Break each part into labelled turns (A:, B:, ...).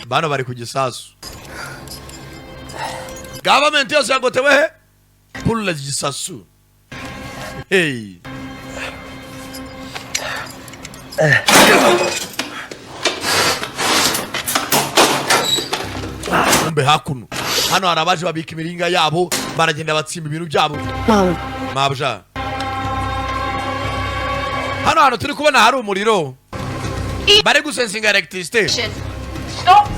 A: Bano bari ku gisasu. Government yose yagotewe he pulla gisasu. Hey, kumbe hakuno hano hari abaje babika imiringa yabo, baragenda batsimba ibintu byabo.
B: Mom,
A: Mabja, hano hantu turi kubona hari umuriro, bari gusensinga electricité.
C: Stop!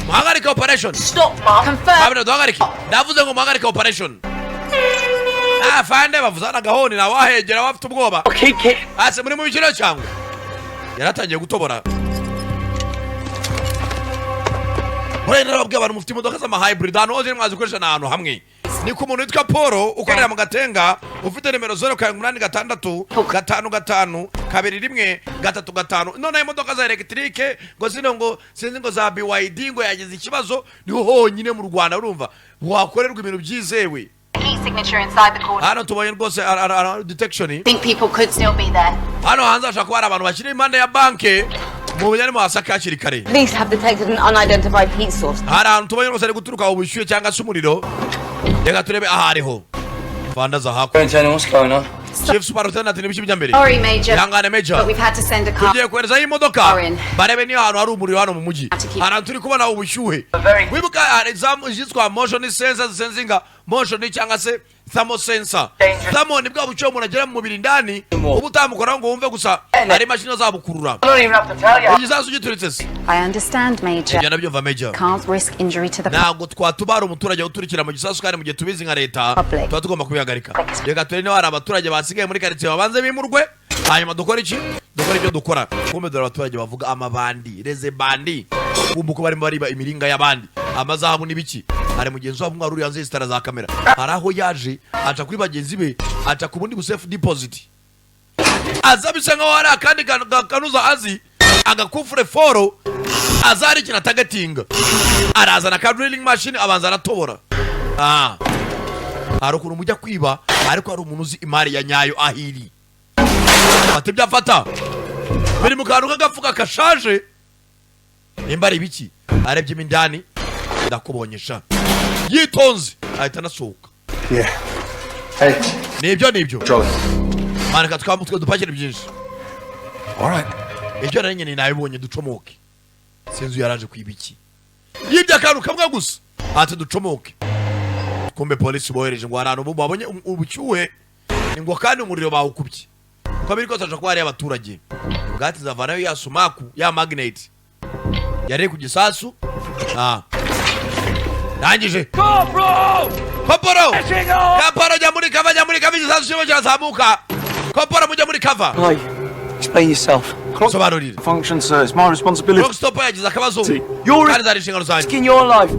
A: Muhagarike operation.
C: Stop, Mom. Confirm.
A: Mabja, duhagarike. Ndavuze ngo muhagarike operation. Ah, fande bavuze hano agahoni nawahegera wafite ubwoba. Ase muri mu bikino cyangwa yaratangiye gutobora. Buriya narababwiye, abantu mufite imodoka z'ama hybrid, ahantu hose mwazikoresha ni ahantu hamwe. Ni ku muntu witwa Paul ukorera mu Gatenga, ufite nimero 0786552135. Noneho imodoka za electric ngo zino, ngo sinzi ngo za BYD, ngo yagize ikibazo, niho honyine mu Rwanda urumva wakorerwa ibintu byizewe.
C: Heat signature inside the corner.
A: Hano tubonye rwose detection.
C: Think people could still be there.
A: Hano hanze hashobora kuba hari abantu bakiri impande ya banke mu bijyanye mu hakiri kare.
B: Police have detected an unidentified heat source.
A: Hari ahantu tubonye rwose hari guturuka ubushyuhe cyangwa se umuriro. Reka turebe aho ariho. Fandaza hakuno.
D: Superintendent, what's going on?
A: Chief Superintendent, n'ibiki bijya mbere?
C: Sorry, Major.
A: Ihangane, Major.
C: But we've had to send a car.
A: Tugiye koherezayo imodoka barebe niyo hantu hari umuriro hano mu mujyi. Hari ahantu turi kubona ubushyuhe. Wibuka hari izitwa motion sensor, zisensinga motion cyangwa se thermal sensor. Thermal ni bwa bushyuhe umuntu agera mu mubiri indani, uba utamukoraho ngo wumve gusa, hari imashini zabukurura.
D: I don't even have to tell you.
A: Igisasu gituritse se?
C: I understand, Major.
A: Ibyo nabyumva, Major.
C: Can't risk injury to the
A: Ntabwo twatubara umuturage uturikira mu gisasu, kandi mu gihe tubizi nka leta
C: public.
A: tuba tugomba kubihagarika. Reka turebe niba hari abaturage basigaye muri karitsiye, babanze bimurwe, hanyuma dukore iki? Dukore ibyo dukora. Kumbe dore abaturage bavuga amabandi reze bandi, kumva uko barimo bariba imiringa y'abandi, amazahabu n'ibiki. Hari mugenzi wabo mwari uri hanze y'isitara za kamera, hari aho yaje aca kuri bagenzi be, aca ku bundi bu safe deposit, aza bisa nkaho hari akandi kantu kanuza azi agakufure foro, aza hari ikintu atagatinga, arazana ka drilling machine, abanza aratobora. Ah, hari ukuntu mujya kwiba, ariko hari umuntu uzi imari ya nyayo ahiri. Fata ibyo afata biri mu kantu k'agafuka kashaje, nimba ari ibiki. Arebyemo indani, ndakubonye sha. Yitonze ahita anasohoka.
E: Yeah. Hey.
A: Nibyo, nibyo.
E: Trolley.
A: Manika twamutwe dupakire byinshi.
E: All right.
A: Ibyo nari nyine nabibonye, ducomoke. Sinzi yaraje kwiba iki, yibye akantu kamwe gusa, ati ducomoke. Kumbe polisi bohereje ngo hari ahantu babonye ubushyuhe, ni ngo kandi umuriro bawukubye. Uko biri kose ashobora kuba hariyo abaturage. Bwati zavanayo ya sumaku ya magnet yari ku gisasu. Ah, rangije. Koporo, kaporo, jya muri cover, jya muri cover, igisasu kirimo kirazamuka. Koporo, mujya muri cover.
D: Hi. Explain yourself.
A: Sobanurire.
E: Function, sir. It's my responsibility.
A: Rockstop yagize akabazo
D: You're
A: kandi zari inshingano zanjye.
D: risking your life.